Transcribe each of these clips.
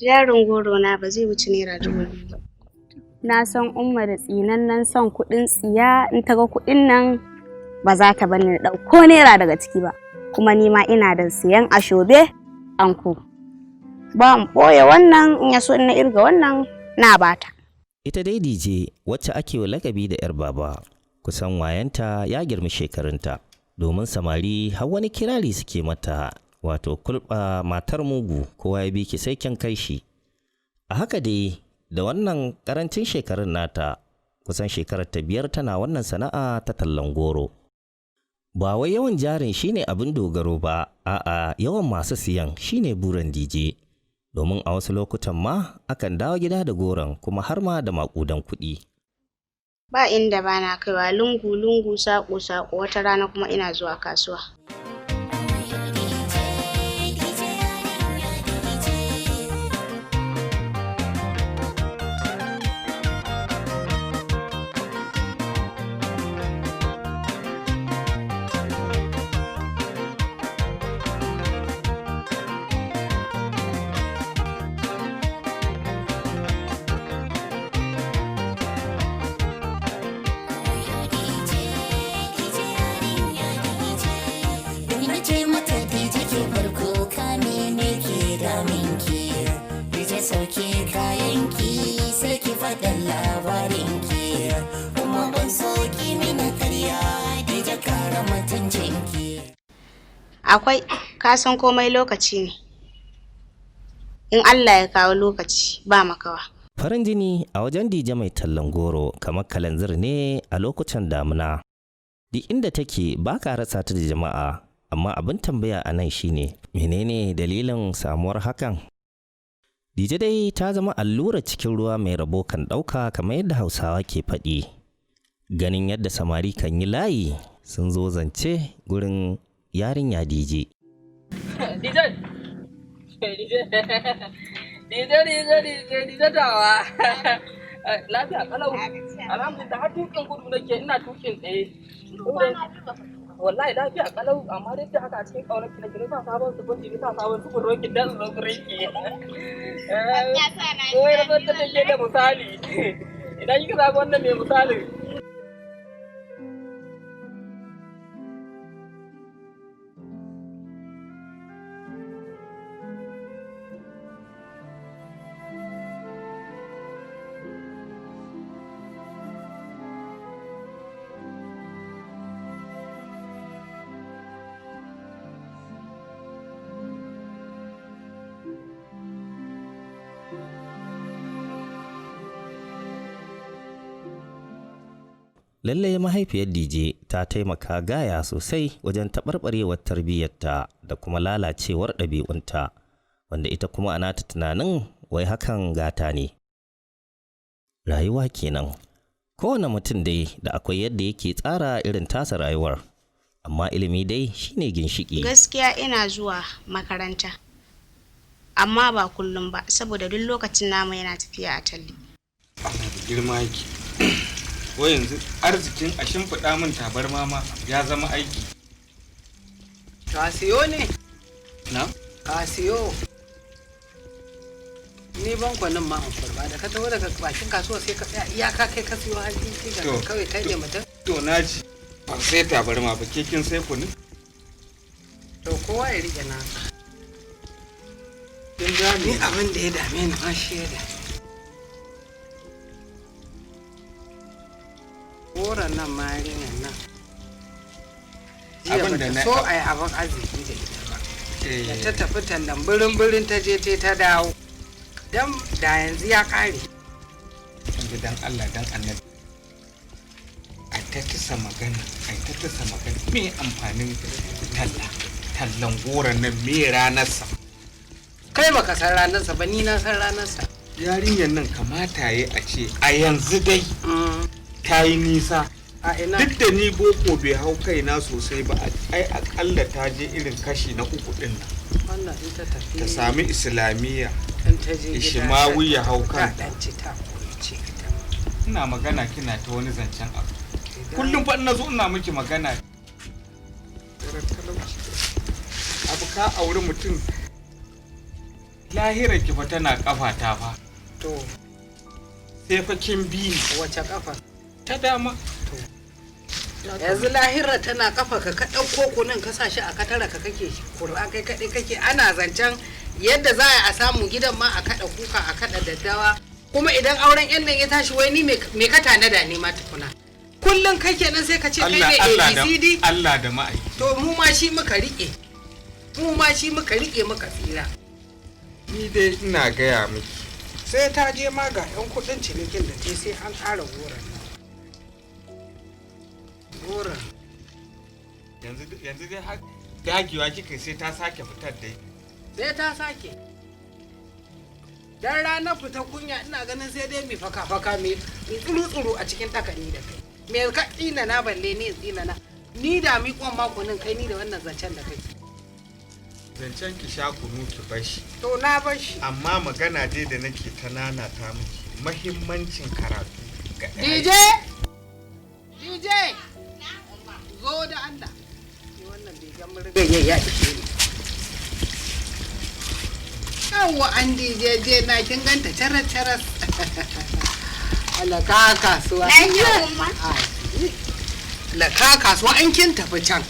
Jarin goro na ba zai wuce ₦2,000 ba. Na san Umma da tsinannen son kuɗin tsiya, in ta ga kuɗin nan ba za ta bani na ɗauko naira daga ciki ba. Kuma ni ma ina da siyan ashobe anko. Ba in ɓoye wannan, in ya so in na irga wannan na bata. Ita dai DJ wacce ake wa lakabi da 'yar baba, kusan wayanta ya girmi shekarunta, domin samari har wani kirari suke mata, wato kulɓa matar mugu, kowa ya bi ki sai kin kai shi. A haka dai da wannan ƙarancin shekarun nata, kusan shekarar ta 5 tana wannan sana'a ta tallan goro. Ba wai yawan jarin shine abin dogaro ba, a'a, yawan masu siyan shine burin DJ. Domin a wasu lokutan ma akan dawo gida da goron kuma har ma da maƙudan kuɗi. Ba inda ba na kaiwa, lungu-lungu, saƙo-saƙo, wata rana kuma ina zuwa kasuwa. Sauke kayanki sai ki faɗin labarinki, kuma ban soki mini karya da jakara mutuncinki. Akwai, ka san komai lokaci ne. In Allah ya kawo lokaci ba makawa. Farin jini a wajen DJ mai tallan goro kamar kalanzir ne a lokutan damuna. Duk inda take ba ka rasa ta da jama'a, amma abin tambaya a nan shine menene dalilin samuwar hakan? DJ dai ta zama allura cikin ruwa mai rabo kan ɗauka, kamar yadda Hausawa ke faɗi. Ganin yadda samari kan yi layi sun zo zance gurin yarinya DJ. DJ! DJ! DJ, DJ, DJ, DJ tawa. Lafiya kalau. Alhamdulillah, har tukin gudu nake, ina tukin tsaye. Wallahi lafiya kalau, amma duk da haka a cikin ƙaunar ki nake, sa sabon sufuri, sa sabon sufurin ki dan zo gurin ki. Wai na ta take da misali. Idan kika zaɓi wannan mai misalin. Lallai mahaifiyar DJ ta taimaka gaya sosai wajen taɓarɓarewar tarbiyyarta da kuma lalacewar ɗabi'unta, wanda ita kuma ana ta tunanin wai hakan gata ne. Rayuwa kenan. Kowane mutum dai da akwai yadda yake tsara irin tasa rayuwar, amma ilimi dai shine ginshiƙi. Gaskiya ina zuwa makaranta, amma ba kullum ba, saboda duk lokacin namu yana tafiya a talle. Allah da girma yake. Wai yanzu arzikin a shimfiɗa min tabarma ma ya zama aiki. Ka siyo ne? Na? Ka siyo. Ni ban kwanin ma an kurba da ka taho daga bakin kasuwa sai ka tsaya iyaka kai ka siyo hanji sai ga kawai kai ne mutum. To na ji ba sai tabarma ba, ke kin sai kunu? To kowa ya riƙe nasa. Kin gane? Ni abin da ya dame ni ma shi ya dame. Goron nan ma yarinyar nan. Jiya Abin da bata na- so a yi abin arziki da ita ba. Da ta tafi tallan birin-birin ta je ta dawo. Dan da yanzu ya ƙare. Yanzu dan Allah dan Annabi. A ta tisa magana, a ta tisa magana. Me amfanin talla? Tallan goron nan me ranarsa? Kai baka san ranarsa ba, ni na san ranarsa. Yarinyar nan kamata ya a ce a yanzu dai. Ta yi nisa. A ina? Duk da ni boko bai hau kaina sosai ba, ai akalla ta je irin kashi na uku din nan. Wannan in ta tafi. Ta sami islamiyya. In ta je gida. Ishimawi ya hau Ta kanta. dan ci ta koyi ce ita. Ina magana kina ta wani zancen abu. Kullum fa ina zo ina miki magana. Talauci. Abu ka auri mutum, lahirar ki fa tana kafa ta fa. To. Sai fa kin bi ni. Wace kafa? Ta dama. Yanzu lahira tana kafa ka, ka ɗauko kunun ka sa shi a katara ka kake kur'a kai kaɗai kake, ana zancen yadda za a samu gidan ma a kaɗa kuka a kaɗa daddawa. Kuma idan auren yan nan ya tashi, wai ni me ka tanada ne ma tukuna? Kullum kai kenan sai ka ce kai ne Allah da ABCD. Allah da ma'aiki. To mu ma shi muka riƙe, mu ma shi muka riƙe muka tsira. Ni dai ina gaya miki. Sai ta je ma ga yan kuɗin cinikin da ce sai an ƙara goron nan, goron. Yanzu yanzu dai har dagewa kika sai ta sake fitar dai. Sai ta sake. Dan ranar fita kunya ina ganin sai dai mai faka-faka, mai tsuru-tsuru a cikin takani da kai. Me ka tsina na balle ni in tsina na? Ni da mi kwan makonin kai ni da wannan zancen da kai. Zancen ki sha kunu ki bashi. To na bar shi. Amma magana dai da nake ta nanata miki, mahimmancin karatu ga DJ! DJ! Zo da Allah. Ni wannan begen murgaye ya ishe ni. Yawwa an DJ je na kin ganta caras caras. Allah ka kasuwa. Na yi umma. Allah ka kasuwa an kin tafi can.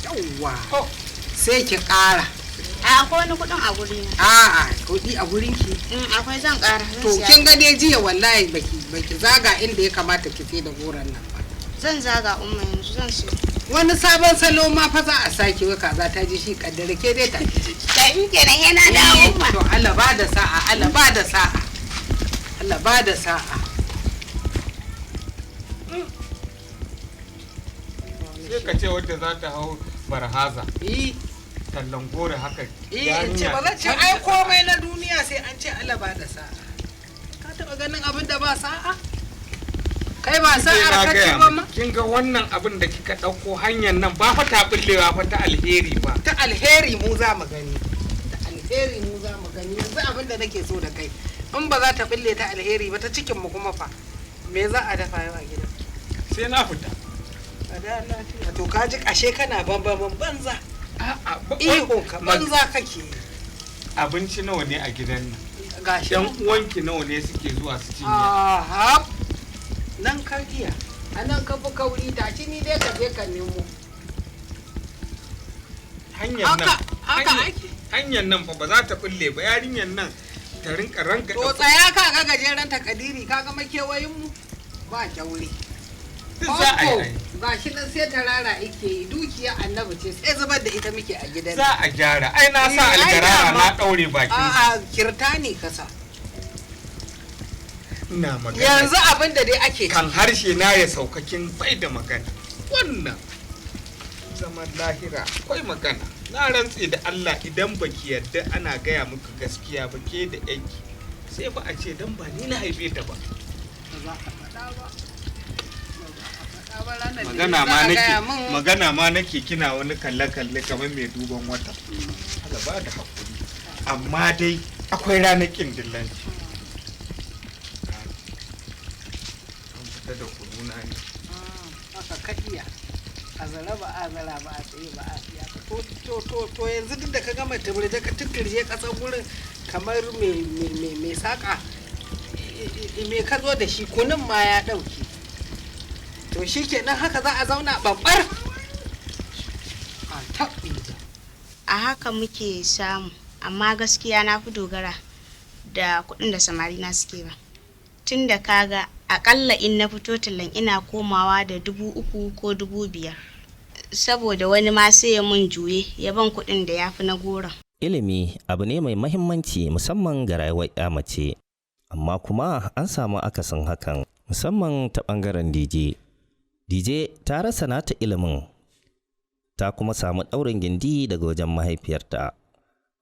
Yawwa. Sai ki ƙara. A akwai wani kuɗin a guri na. A'a, kuɗi a gurin ki. Akwai, zan ƙara. Zan To siya. kin ga dai jiya wallahi baki zaga inda ya kamata ki sai da goron nan ba. Zan zaga umma, yanzu zan siyo. Wani sabon salo ma fa za a sake, wai kaza ta ji shi kaddara ke dai ta ji. Tafi kenan, yana dawo umma. To Allah ba da sa'a, Allah ba da sa'a. Allah ba da sa'a. Sai ka ce wadda za ta hau barhaza. Yi. Tallan gore haka. Eh, in ce ba zan ce ai komai na duniya sai an ce Allah ba da sa'a. Ka taba ganin abin da ba sa'a? Kai ba sa'ar ka ce ba ma? Kin ga wannan abin da kika ɗauko hanyar nan ba fa ta bullewa fa ta alheri ba. Ta alheri mu za mu gani. Ta alheri mu za mu gani. Yanzu abin da nake so da kai. In ba za ta bille ta alheri ba, ta cikin mu kuma fa. Me za a dafa yau a gidan? Sai na fita. A da lafiya. To ka ji ashe kana banban banza. A'a, Ihun ka banza kake. Abinci nawa ne a gidan nan? Gashi. Yan uwanki nawa ne suke zuwa su cinye? Aha. Nan ka iya. A nan ka fi kauri, tashi ni dai ka je ka nemo. Hanyar nan. Haka ake. Hanyar nan fa ba za ta bulle ba, yarinyar nan ta rinka ranka. To tsaya ka ga gajeren takadiri, ka ga makewayin mu ba kyauri. Duk za a yi ai. Gashi nan sai tarara ike yi, dukiya annabi ce sai zubar da ita muke a gidan. Za a gyara. Ai na sa Eh, ai algarara dama. na ɗaure bakin. A'a, kirta ne kasa. Ina magana. Yanzu abin da dai ake Kan harshe na ya sauka kin bai da magana. Wannan zaman lahira akwai magana. Na rantse da Allah idan baki yarda ana gaya muku gaskiya ba ke da yanki. Sai fa a ce dan ba ni na haife ta ba. Ba za a faɗa ba. Ba za a faɗa ba ranar da Magana za ma a nake gaya min. magana ma nake kina wani kalle kalle kamar mai duban wata. Allah ba da hakuri. Amma dai akwai ranakin dillanci. An fita da kununa ne. Haka ka iya. A zara ba a zara ba, a tsaye ba a tsiya ba. To to to to yanzu duk da ka gama tumurje ka tutturje kasar gurin kamar mai mai mai mai saka, me ka zo da shi? Kunun ma ya ɗauke. To shi kenan haka za a zauna babbar a taɓi. A haka muke samu, amma gaskiya na fi dogara da kuɗin da samari na suke ba. Tun da kaga akalla in na fito tallan ina komawa da 3,000 ko 5,000. Saboda wani ma sai ya mun juye ya ban kuɗin da ya fi na goron. Ilimi abu ne mai mahimmanci musamman ga rayuwar 'ya mace, amma kuma an samu akasin hakan musamman ta ɓangaren DJ. DJ ta rasa nata ilimin, ta kuma samu ɗaurin gindi daga wajen mahaifiyarta,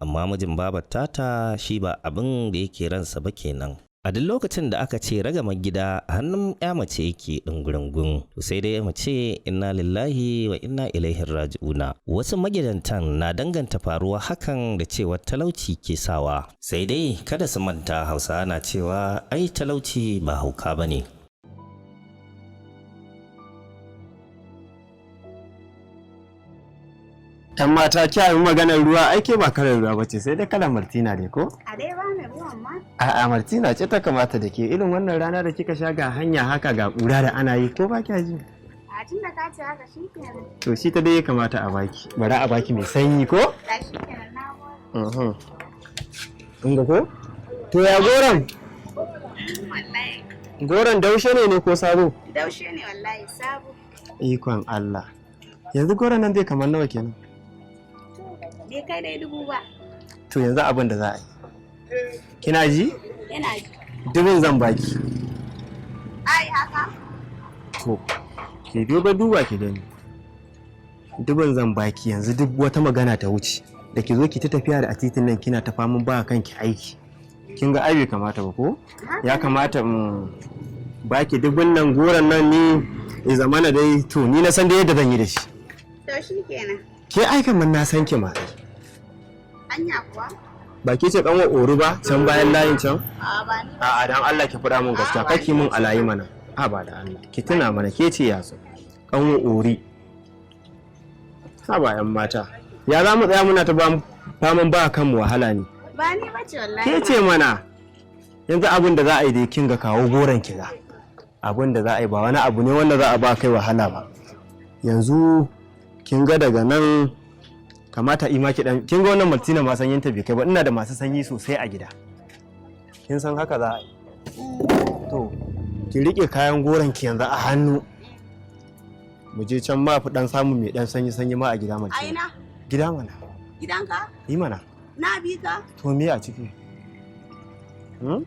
amma mijin babar tata shi ba abin da yake ransa ba kenan. A duk lokacin da aka ce ragamar gida a hannun ya mace yake ɗungurungun, to sai dai mace inna lillahi wa inna ilaihi raji'una. Wasu magidantan na danganta faruwa hakan da cewa talauci ke sawa. Sai dai kada su manta Hausawa na cewa ai talauci ba hauka bane. Yan mata kiyaye maganar ruwa aike ba kalar ruwa bace sai dai kalar martina ne ko? A dai bani ruwan ma. A'a, martina ce ta kamata da ke irin wannan rana da kika sha, ga hanya haka, ga ƙura da ana yi, ko ba kya ji? A tun da ka ce haka shi kenan. To shi ta dai ya kamata a baki. Bari a baki mai sanyi ko? Da shi kenan, na gode. Inga ko? To ya goron? Wallahi. Goron daushe ne ko sabo? Daushe ne wallahi, sabo. Ikon Allah. Yanzu goron nan zai kamar nawa kenan? Bai kai dai 1000 ba. To yanzu abin da za a yi. Kina ji? Yana ji. 1000 zan baki. Ai haka. To, ki duba duba ki gani. 1000 zan baki yanzu, duk wata magana ta wuce. Da ki zo ki ta tafiya da a titin nan kina ta faman ba kanki aiki. Kin ga ai bai kamata ba ko? Ya kamata in baki 1000 nan, goron nan ni ya zamana dai, to ni na san dai yadda zan yi da shi. To shi kenan. Ke ai kamar na san ki ma. Anya kuwa? Ba ke ce kanwa ori ba can bayan layin can? A ba ni. A'a, dan Allah ki faɗa min gaskiya, kake min alayi mana. A ba da Allah. Ki tuna mana, ke ce ya so. Kanwa ori. Ha ba yan mata. Ya za mu tsaya muna ta faman ba kanmu wahala ne. Ba ni ba ce wallahi. Ke ce mana. Yanzu abin da za a yi dai, kin ga, kawo goron ki ga. Abin da za a yi ba wani abu ne wanda za a ba kai wahala ba. Yanzu kin ga daga nan kamata ima ki dan, kin ga wannan martina ma sanyin ta bai kai ba, ina da masu sanyi sosai a gida. Kin san haka za a yi. To ki rike kayan goron ki yanzu a hannu. Mu je can ma fi dan samu mai dan sanyi sanyi ma a gida martina. Aina. Gida mana. Gidanka? Yi mana. Na bi ka? To me a ciki? Hmm?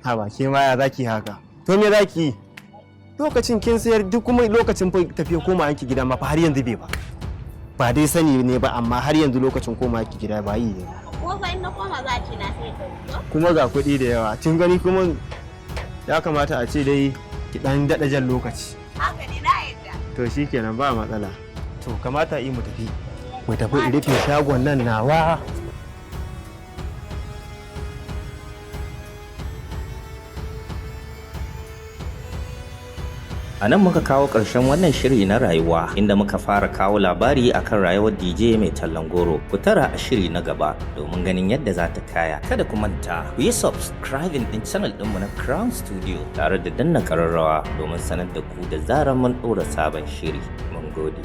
Ha ba ke ma ya zaki haka? To me zaki yi? Lokacin kin sayar duk, kuma lokacin fa tafiya koma yanki gida ma fa har yanzu bai ba. Ba dai sani ne ba, amma har yanzu lokacin koma yanki gida ba yi ne. Ko fa in na koma za a ce na sai ta. Kuma ga kuɗi da yawa. Kin gani, kuma ya kamata a ce dai ki dan daɗa jan lokaci. Haka ne, na yadda. To shikenan, ba matsala. To kamata yi mu tafi. Mu tafi in rufe shagon nan nawa. A nan muka kawo ƙarshen wannan shiri na rayuwa, inda muka fara kawo labari akan rayuwar DJ mai tallan goro. Ku tara a shiri na gaba domin ganin yadda za ta kaya. Kada ku manta, ku yi subscribing ɗin channel ɗinmu na Crown Studio tare da danna ƙararrawa domin sanar da ku da zarar mun ɗora sabon shiri. Mun gode.